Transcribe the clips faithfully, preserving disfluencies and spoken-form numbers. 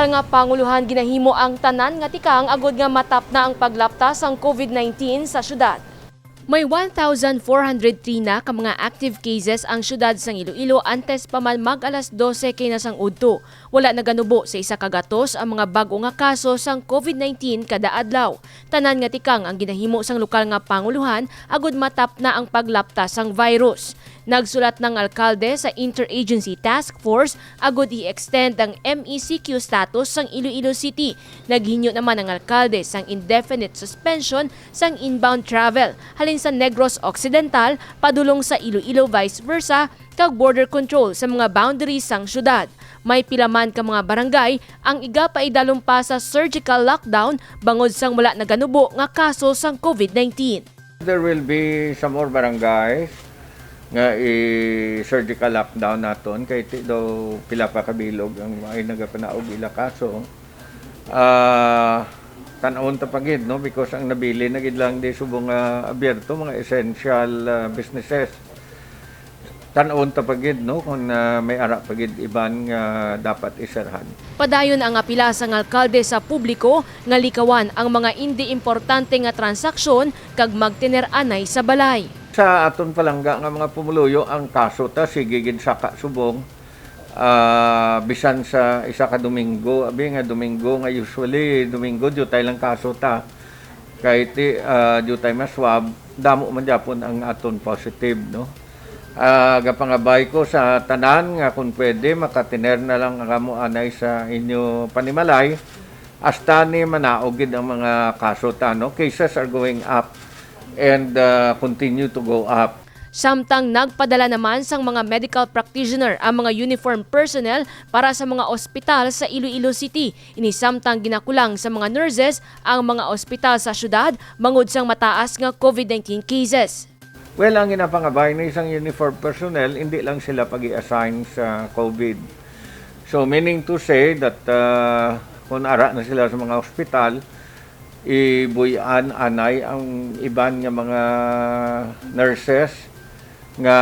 Nga pangulohan, ginahimo ang tanan nga tikang agud nga matapna ang paglapta sang COVID nineteen sa syudad. May one thousand four hundred three na ka mga active cases ang syudad sang Iloilo antes pa man mag alas dose kay na sang udto. Wala naganubo sa isa ka gatos ang mga bag-o nga kaso sang COVID nineteen kada adlaw. Tanan nga tikang ang ginahimo sang lokal nga pangulohan agud matapna ang paglapta sang virus. Nagsulat na ang alkalde sa Interagency Task Force agud i-extend ang M E C Q status sang Iloilo City. Naghinyo naman ang alkalde sang indefinite suspension sang inbound travel halin sa Negros Occidental padulong sa Iloilo, vice versa, kag border control sa mga boundaries sang syudad. May pila man ka mga barangay ang igapaidalom pa sa surgical lockdown bangod sang wala naganubo nga kaso sang COVID nineteen. There will be some more barangays nga i-surgical lockdown naton kay ti daw pila pa ka bilog ang may nagapanaog ila kaso. Ah, tan-awon ta pa gid, no, because ang nabilin na gid lang di subong nga abierto mga essential, ah, businesses. Tan-awon ta pa gid, no, kung, ah, may ara pa gid iban nga dapat iserhan. Padayon ang apila sang alkalde sa publiko nga likawan ang mga indi importante nga transaksyon kag magtener anay sa balay. Sa aton palangga nga mga pumuluyo, ang kaso ta sige gid saka subong, ah, bisan sa isa ka Domingo, abi nga Domingo nga usually Domingo diutay lang kaso ta. Kay ti, ah, diutay maswab, damo man gyapon ang aton positive, no? Ah, gapangabay ko sa tanan nga kung pwede, makatiner na lang kamo anay sa inyo panimalay, hasta ni manaog gid ang mga kaso ta, no? Cases are going up and, ah, continue to go up. Samtang nagpadala naman sang mga medical practitioner ang mga uniform personnel para sa mga ospital sa Iloilo City. Ini samtang ginakulang sa mga nurses ang mga ospital sa syudad bangod sang mataas nga COVID nineteen cases. Well, ang ginapangabay ni sang uniform personnel, hindi lang sila pag-i-assign sa COVID. So, meaning to say that, ah, kung ara na sila sa mga ospital, ibuy-an anay ang iban nga mga nurses nga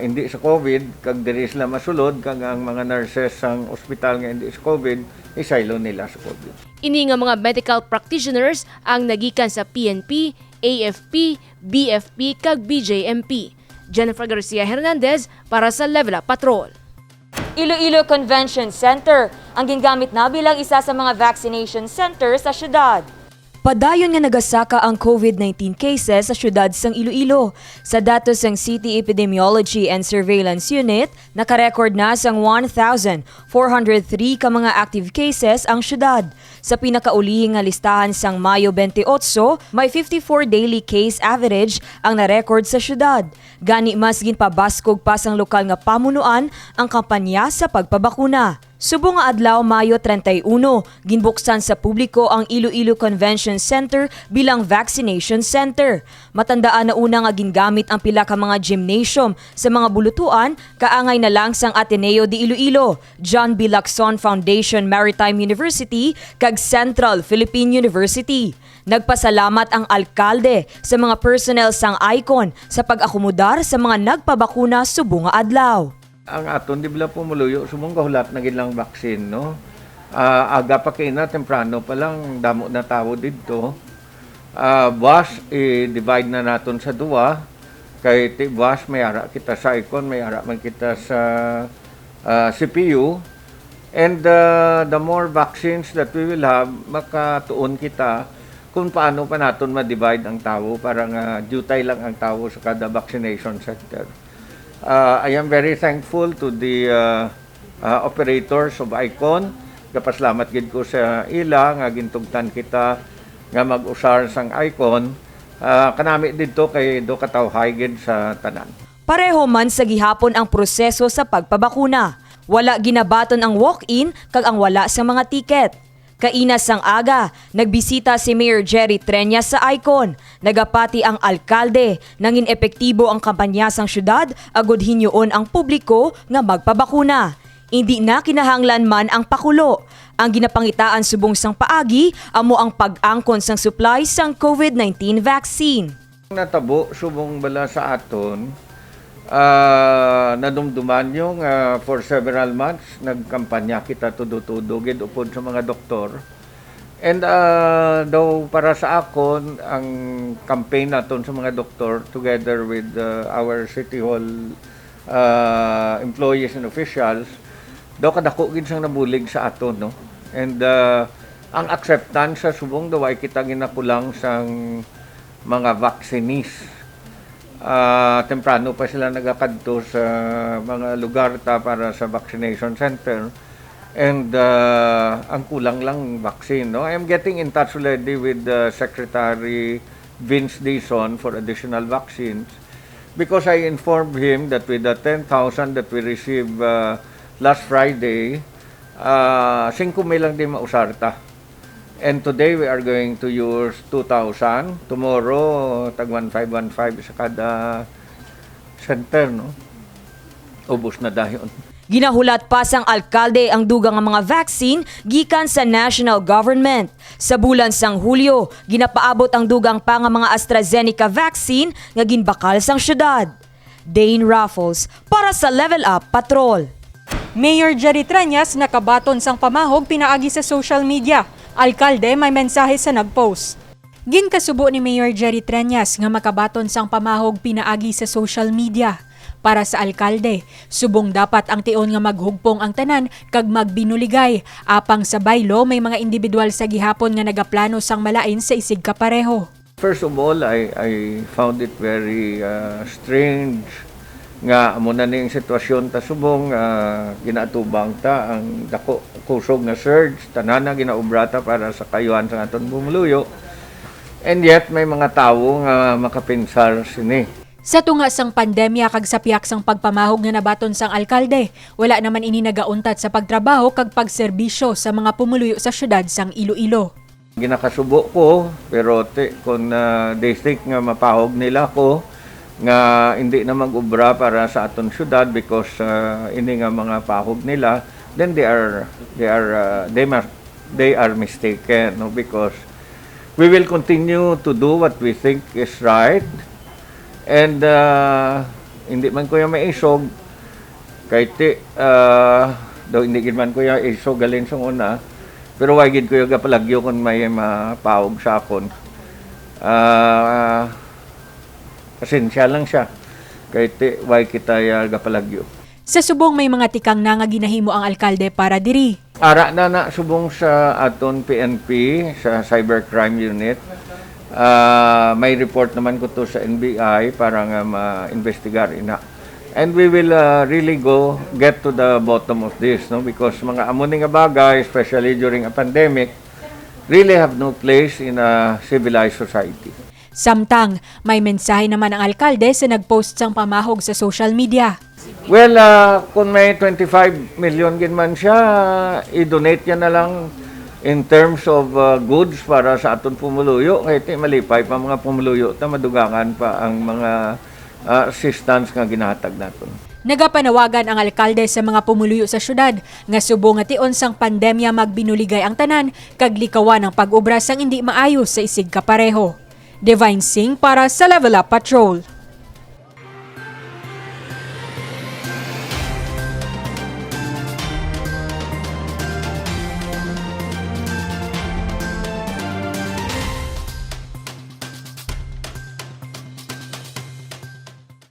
hindi sa COVID, kag diri sila masulod, kag ang mga nurses sang ospital nga hindi sa COVID, isaylo nila sa COVID. Ini nga mga medical practitioners ang nagikan sa P N P, A F P, B F P, kag B J M P. Jennifer Garcia Hernandez para sa Level Up Patrol. Iloilo Convention Center ang gingamit na bilang isa sa mga vaccination center sa syudad. Padayon nga nagasaka ang COVID nineteen cases sa syudad sang Iloilo. Sa datos sang City Epidemiology and Surveillance Unit, nakarecord na sang one thousand four hundred three ka mga active cases ang syudad. Sa pinakaulihi nga listahan sang Mayo twenty-eight, may fifty-four daily case average ang na-record sa syudad. Gani, mas ginpabaskog pa sang lokal nga pamunuan ang kampanya sa pagpabakuna. Subong nga adlaw, Mayo treinta y uno, ginbuksan sa publiko ang Iloilo Convention Center bilang vaccination center. Matandaan na una nga gingamit ang pila ka mga gymnasium sa mga bulutuan, kaangay na lang sang Ateneo de Iloilo, John B. Lacson Foundation Maritime University, kag Central Philippine University. Nagpasalamat ang alkalde sa mga personnel sang ICON sa pag-akomodar sa mga nagpabakuna subong nga adlaw. Ang aton, di bala, pumuluyo, subong gahulat na gid lang vaccine, no? Ah, aga pa kina, temprano pa lang, damo na tawo didto. Ah, buwas, i-divide na naton sa duwa. Kay ti buwas, may ara kita sa ICON, may ara man kita sa, ah, C P U. And, ah, the more vaccines that we will have, makatuon kita kung paano pa naton ma-divide ang tawo para nga diutay lang ang tawo sa kada vaccination center. Ah, I am very thankful to the, ah, ah, operators of ICON. Gapasalamat gid ko sa ila nga gintugtan kita nga mag-usar sang ICON. Ah, kanami didto kay do katawhay gid sa tanan. Pareho man sa gihapon ang proseso sa pagpabakuna. Wala ginabaton ang walk-in kag ang wala sa mga ticket. Kaina sang aga, nagbisita si Mayor Jerry Treñas sa ICON. Nagapati ang alkalde, nangin epektibo ang kampanya sang syudad agud hinyoon ang publiko nga magpabakuna. Indi na kinahanglan man ang pakulo. Ang ginapangitaan subong sang paagi amo ang pag-angkon sang supply sang COVID nineteen vaccine. Natabo subong bala sa aton, Ah, nadumduman nyo nga for several months, nagkampanya kita tudo-tudo gid upod sa mga doktor. And, ah, daw para sa akon, ang campaign naton sa mga doktor together with, ah, our City Hall, ah, employees and officials, daw kadako gid sang nabulig sa aton, no? And, ah, ang acceptance sa subong daw ay kita ginakulang sang mga vaccinees. Ah, temprano pa sila nagakadto sa mga lugar ta para sa vaccination center. And, ah, ang kulang lang vaccine, no? I am getting in touch already with, ah, Secretary Vince Dizon for additional vaccines because I informed him that with the ten thousand that we received, ah, last Friday, ah, singko mil lang di mausar ta. And today we are going to use two thousand. Tomorrow, tag one five, one five sa kada center, no? Ubos na dayon. Ginahulat pa sang alkalde ang dugang nga mga vaccine gikan sa national government. Sa bulan sang Hulyo, ginapaabot ang dugang pa nga mga AstraZeneca vaccine nga ginbakal sang syudad. Dane Raffles para sa Level Up Patrol. Mayor Jerry Treñas nakabaton sang pamahog pinaagi sa social media. Alkalde may mensahe sa nag-post. Ginkasubo ni Mayor Jerry Treñas nga makabaton sang pamahog pinaagi sa social media. Para sa alkalde, subong dapat ang tion nga maghugpong ang tanan kag magbinuligay. Apang sa bylaw, may mga individual sa gihapon nga nagaplano sang malain sa isig kapareho. First of all, I, I found it very, ah, strange nga amo na ning sitwasyon ta subong, ah, ginaatubang ta ang dako kusog nga surge, tanan na ginaobra ta para sa kaayuhan sa aton pumuluyo. And yet, may mga tawo nga makapinsar sini. Sa tunga sang pandemya kag sa pihak sang pagpamahog nga nabaton sang alkalde, wala naman ini nagauntat sa pagtrabaho kag pagserbisyo sa mga pumuluyo sa siyudad sang Iloilo. Ginakasubo ko, pero ti-, kung, ah, they think nga mapahog nila ko, nga hindi na mag-obra para sa aton syudad because, ah, ini nga mga pahog nila, then they are, they are, ah, they must, they are mistaken, no? Because we will continue to do what we think is right, and, ah, hindi man ko yung maisog, kay ti-, ah, daw hindi gid man ko yung isog halin sa una, pero why gid ko yung gapalagyo kung may mapahog sa akon. Ah, pasensya lang siya, kay ti-, why kita yung gapalagyo. Sa subong may mga tikang na nga ginahimo ang alkalde para diri. Ara na na subong sa aton P N P, sa Cybercrime Unit. Ah, may report naman ko to sa N B I para nga ma-investigar ina. And we will, ah, really go get to the bottom of this, no? Because mga amo ni nga bagay, especially during a pandemic, really have no place in a civilized society. Samtang, may mensahe naman ang alkalde sa nag-post sang pamahog sa social media. Well, ah, kung may twenty-five million gid man siya, i-donate niya na lang in terms of, ah, goods para sa aton pumuluyo. Kay ti malipay pa mga pumuluyo ta, madugangan pa ang mga, ah, assistance nga ginahatag naton. Nagapanawagan ang alkalde sa mga pumuluyo sa syudad nga subong nga tion sang pandemya magbinuligay ang tanan kag likawan ang pag-obra sang indi maayo sa isig kapareho. Divine Singh para sa Level Up Patrol.